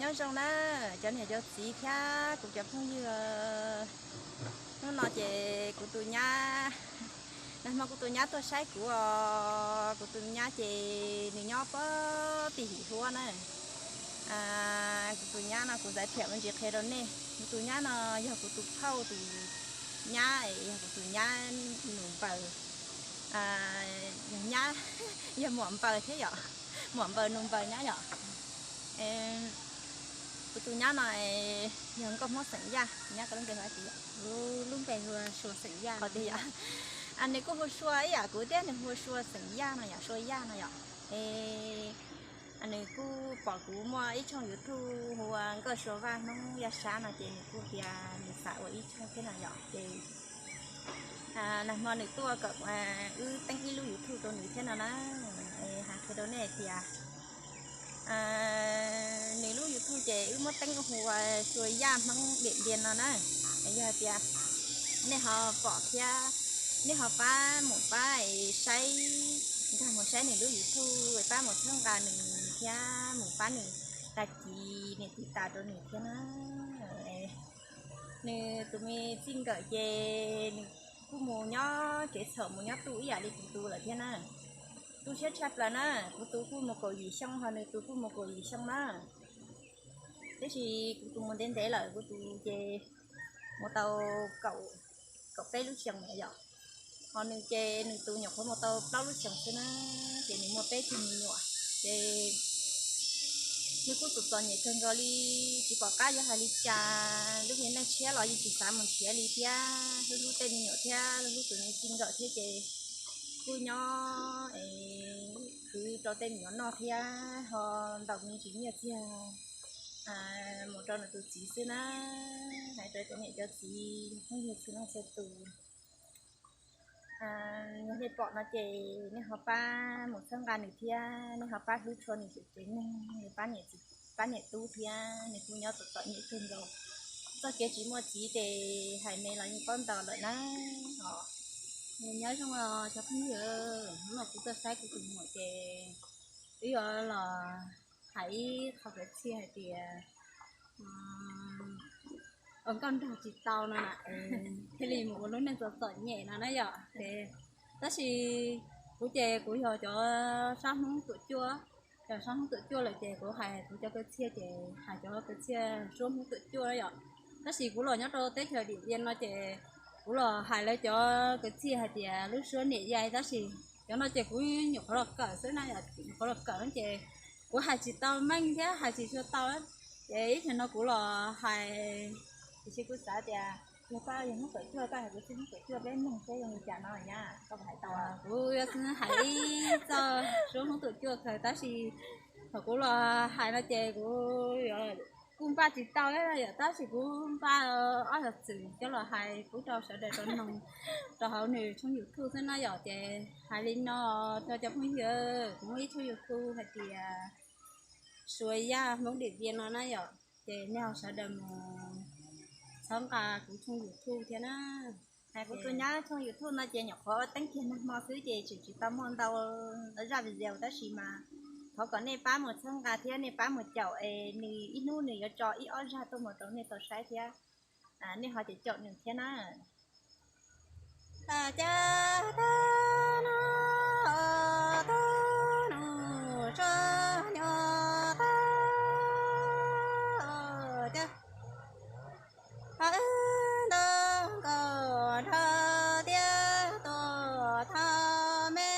Nyob zoo na, cov niam cov txiv thiab kuv cov phooj ywg. Hnub no ces kuv tus nyab, nag hmo kuv tus nyab tuaj saib kuv os. Kuv tus nyab ces nws nyob pog tim Him Huab na. Kuv tus nyab no kuv xav thiam me ntsis qhia rau nej. Kuv tus nyab no yog kuv tus phauj tus nyab, yog kuv tus nyab nus npaws, yog nyab, yog muam npaws thiab yom. Muam npaws nus npaws nyab yom. Kuv tus nyab no yog nkauj Hmoob xeem Yaj, tus nyab ko lub npe hu ua tias, lub npe hu ua Sua xeem Yaj qhov tiag yom. Nws kuj hu Sua ib yam kuv thiab, nws hu ua Sua xeem Yaj no yom, Sua Yaj no yom. Es nws kuj pom kuv muaj ib tshooj YouTube hu ua Nkauj Sua Vaj Hmoob Yaj Sab no ces nws kuj tias nws xav ua ib tshooj thiab no yom. Ces nag hmo nws tuaj kom wb teeb ib lub YouTube rau nws thiab no na. Hais qhia rau nej hais tias nws lub YouTube ces wb muab teeb hu ua Sua Yaj Hmoob Diam Npias no na. Yog hais tias nej ho pom thiab, nej ho pab mus pab saib, nkag mus saib nws lub YouTube, pab mus txhawb nqa nws thiab mus pab nws tag kis nias tiv tas rau nws thiab na. Nws tus me txij nkawm ces nws kuj mus nyob tsev txhaum mus nyob tu ib yam li kuv tus lawm thiab na. Tu siab tshaj plaws na, kuv tus kuj mus kaum yim xyoo ho nws tus kuj mus kaum yim xyoo na. Tiam sis kuv tus mus ntev ntev lawm, kuv tus ces mus tau kaum peb lub xyoos lawm yom. Ho nws ces nws tus nyuam qhuav mus tau plaub lub xyoos xwb na, ces nws muaj peb tug me nyuam. Ces nws kuj txom txom nyem kawg nkaus li, tsis pom qab yuav hais li cas, lub me neej tshiab los yeej tsis xav mus nrhiav li thiab, hlub hlub tej me nyuam thiab hlub tus me txij nkawm thiab ces kuj nyob es khwv rau tej me nyuam noj thiab ho ntaus me ntsis nyiaj txiag mus rau nws tus txiv xwb na. Hais rau cov niam cov txiv phooj ywg txhua leej txhua tus, yog nej pom no ces nej ho pab mus txhawb nqa nws thiab, nej ho pab hlub tshua nws tus tsev neeg, nws pab niam tub thiab, nws kuj nyob txom txom nyem kawg nkaus. Txoj kev tsis muaj txiv ces hais me los yeej paub ntau lawm na. Os, nyob zoo os cov phooj ywg, hnub no kuv tuaj saib kuv tus muam ces wb yuav los hais ib qho kwv txhiaj hais tias ua nkauj nraug tsis tau no na, thiaj li mus ua lub neej txom txom nyem no na yom. Ces tab sis kuv ces kuv yog cov sab Hmoob tuam cuaj, cov sab Hmoob tuam cuaj lawm ces kuv hais kuv cov kwv txhiaj ces hais cov kwv txhiaj suab Hmoob tuam cuaj yom. Tab sis kuv los nyob rau teb chaws Dim Vias no ces kuv los hais lawv cov kwv txhiaj hais tias lub suab niam yais, tab sis cov no ces kuv nyuam qhuav los kawm xwb na, nyuam qhuav los kawm ces kuv hais tsis tau meej thiab hais tsis tshua tau. Ces ib tsam no kuv los hais, tiam sis kuv xav tias yog koj yog Hmoob tuam cuaj, koj hais kuv txhiaj Hmoob tuam cuaj peb mloog seb zoo li cas no nyab, koj puas hais tau? Kuv yuav hais ib txoj suab Hmoob tuam cuaj kawg, tab sis thaum kuv los hais no ces kuv kuj npaj tsis tau thiab yom, tab sis kuv npaj ob yam txwm coj los hais pub rau sawv daws tau mloog rau hauv nws tshooj YouTube xwb na yom. Ces hais li no rau cov phooj ywg, kuv muaj ib tshooj YouTube hais tias Suav Yaj Hmoob Dim Vias no na yom, ces nej ho sawv daws mus txhawb nqa kuv tshooj YouTube thiab na. Hais kuv tus nyab tshooj YouTube no ces nyuam qhuav teeb kiag nag hmo xwb ces tseem tsis tau muaj ntau zaj video, tab sis mas thov kom nej pab mus txhawb nqa thiab nej pab mus caum es nws ib hnub nws yuav tso ib ob zaj tuaj mus rau nej tau saib thiab. Nej ho caum caum nws thiab na. Ntawd nkauj nraug tiab tuam thov me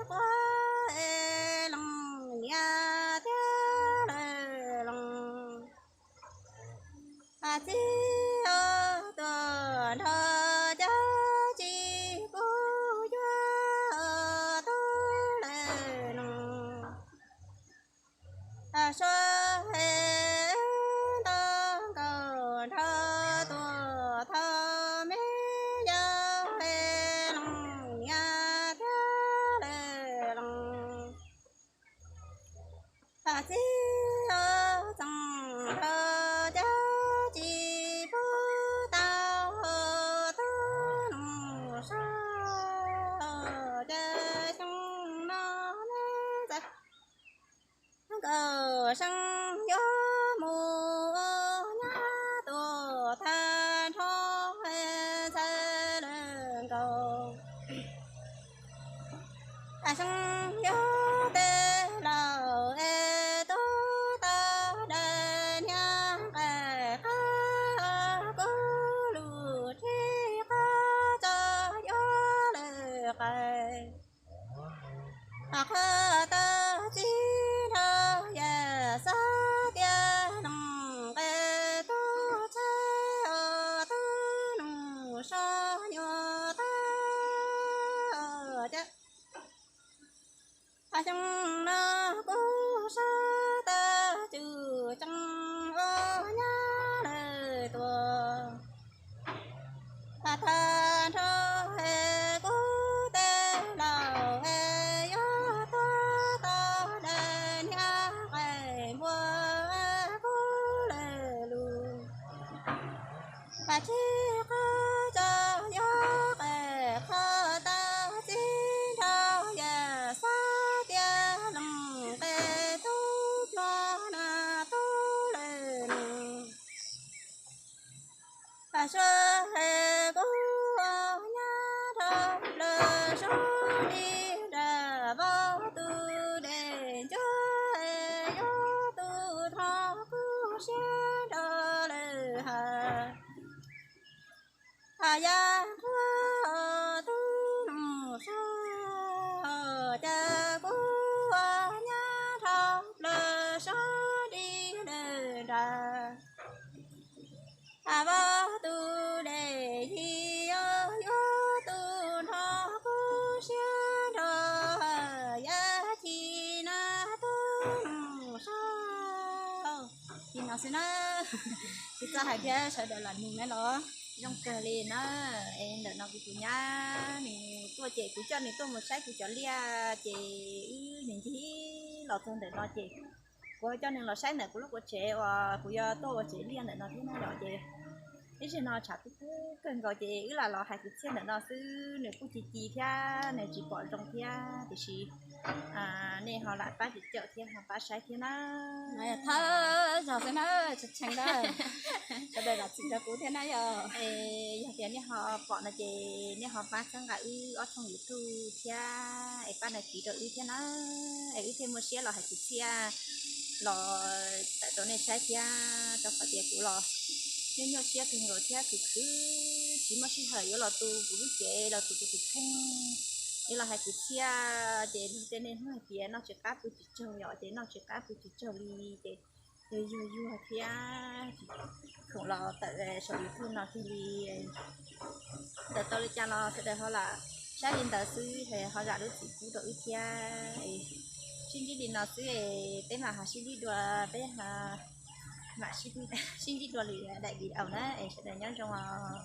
quav es loos niam thiab lawm loos. Txij tuam nrog cov tsis pub cuag tub lawm loos. Suav es ntawd nkauj nraug tuam thov me yau es loos niam thiab lawm loos. Txij txoos nrog cov tsis pub tau tub loos sab, ces xyoo no me ntxhais nkawd seem yuav mus Tag nrho es kuv tej laus es yuav tuag tau daim niag qaim npua, kuv lwm lus mas tsis qab tso yuav qe qho tau txij nrho yam xav tias loos qe tub pluag na tub lwm lus. Suav es kuv nyab rau lawm sub nti nram vaub tus dej ncuab es yuav tus rho kuv siab nrog lawm has. Has yam nquag tub nus sab cas kuv nyab rau lawm sub nti lawm nram Has vaub tus dej yig yuav tus nrog kuv siab nrog yam ci na tub nus sab. Li no xwb na, tsis txawj hais thiab sawv daws lam nug na los. Zoo kawg li na. Es ntawm no kuv tus nyab nws tuaj ces kuv coj nws tuaj mus saib kuv cov liaj ces wb nws ncig los txog ntawm no ces kuv coj nws los saib ntawm kuv lub quav tsev uas kuv yuav tuaj ua tsev liaj ntawm no thiab na yom ces ib zaug no tshav kub kub kawg nkaus ces wb lam los hais kwv txhiaj ntawm no xwb, nws kuj ci ci thiab nws tsis pom zoo thiab tiam sis nej ho lam pab cawm thiab ho pab saib thiab na. Thawj zaug xwb na, tshee na, sawv daws zam txim rau kuv thiab na yom. Yog tias nej ho pom no ces nej ho pab txhawb nqa wb ob tshooj YouTube thiab es pab đăng ký rau wb thiab na, es wb thiaj muaj siab los hais kwv txhiaj los tawm rau nej saib thiab rau qhov tias kuv los nyuaj nyuaj siab kawg nkaus thiab khwv khwv tsis muaj sij hawm yuav los tu kuv lub cev los tu kuv tus kheej. Yuav los hais kwv txhiaj ces luag tej niaj hnub hais tias noj tsis qab pw tsis tsaug yom ces noj tsis qab pw tsis tsaug li ces yus yuag yuag thiab khoom los tawm saum YouTube no kiag li. Tawm tau li cas los sawv daws ho lam saib li ntawd xwb es ho zam lub txim pub rau wb thiab. Sib ntsib li no xwb es peb mam ho sib ntsib dua, peb mam sib ntsib dua lwm daim video na es sawv daws nyob zoo os.